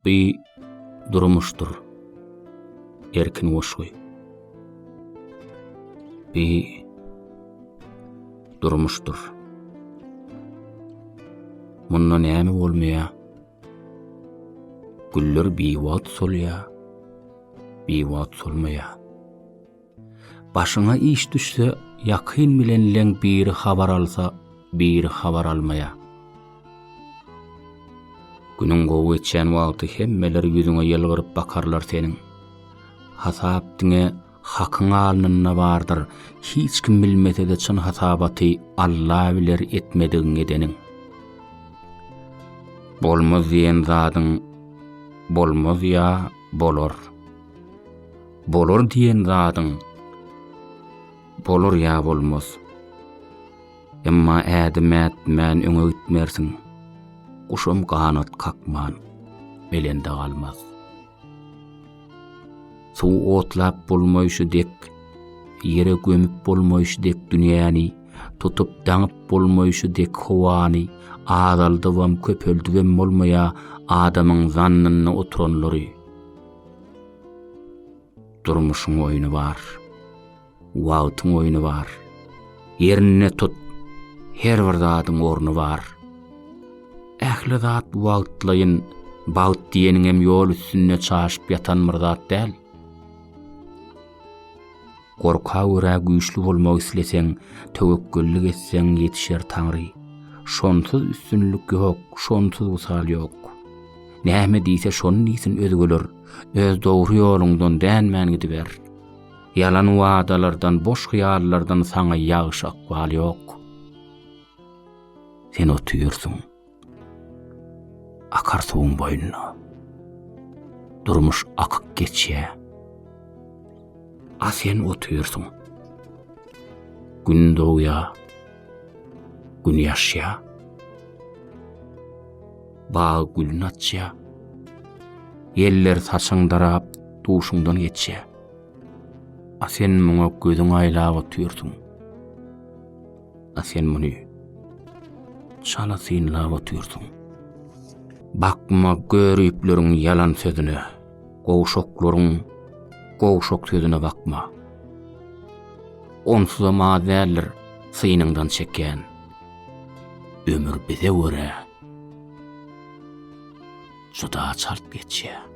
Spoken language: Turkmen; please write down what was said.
Bi durmuşdyr. Erkin goşgy. Bi durmuşdyr. Munda näme bolmaýar? Güller biwagt solýar, biwagt solmaýar. Başyňa iş düşse, ýakyn bilenleň biri habar alsa, biri habar almaýar. Günüň gowy geçýän wagty hemmeler ýüzüňe ýylgyryp bakarlar seniň. Hasap diňe Hakyň alnynda bardyr, hiç kim bilmese-de çyn hasabaty Alla biler etmedigiň edeniň. Bolmaz diýen zadyň bolmaz ýa bolar. Bolar diýen zadyň bolar ýa bolmaz. Emma ädim ätmän öňe gitmersiň. Guşam ganat kakman belende galmaz. Suw otlap bolmaýşy dek, ýere gömüp bolmaýşy dek dünýäni, tutup daňyp bolmaýşy dek howany, azaldybam, köpeldibem bolmaýar adamyň zannynda oturanlary. Durmuşyň oýny bar. Wagtyň oýny bar. Ýerinde tut. Her bir zadyň orny bar. Ähli zat wagtlaýyn, bagt diýeniňem ýol üstünde çaşyp ýatan bir zat däl. Gorka görä güýçli bolmak isleseň, töwekgellik etseň ýetişer Taňry. Şonsuz üstünlik ýok, şonsuz wysal ýok. Näme diýse şony diýsin özgeler, öz dogry ýoluňdan dänmän gidiber. Ýalan wadalardan, boş hyýallardan saňa ýagşy ykbal ýok. Sen otyrsyň. Akar suwuň boýunda. Durmuş akyp geçýär. A sen otyrsyň. Gün dogýar. Gün ýaşýar. Bag gülüni açýar. Ýeller saçyň darap, duşuňdan geçýär. A sen muňa gözüň aýlap otyrsyň. A sen muny çala synlap otyrsyň. Bakma görüpleriň ýalan sözüne, gowşaklaryň gowşak sözüne bakma. Onsuzam az däldir synyňdan çekýän. Ömür bize görä juda çalt geçýär.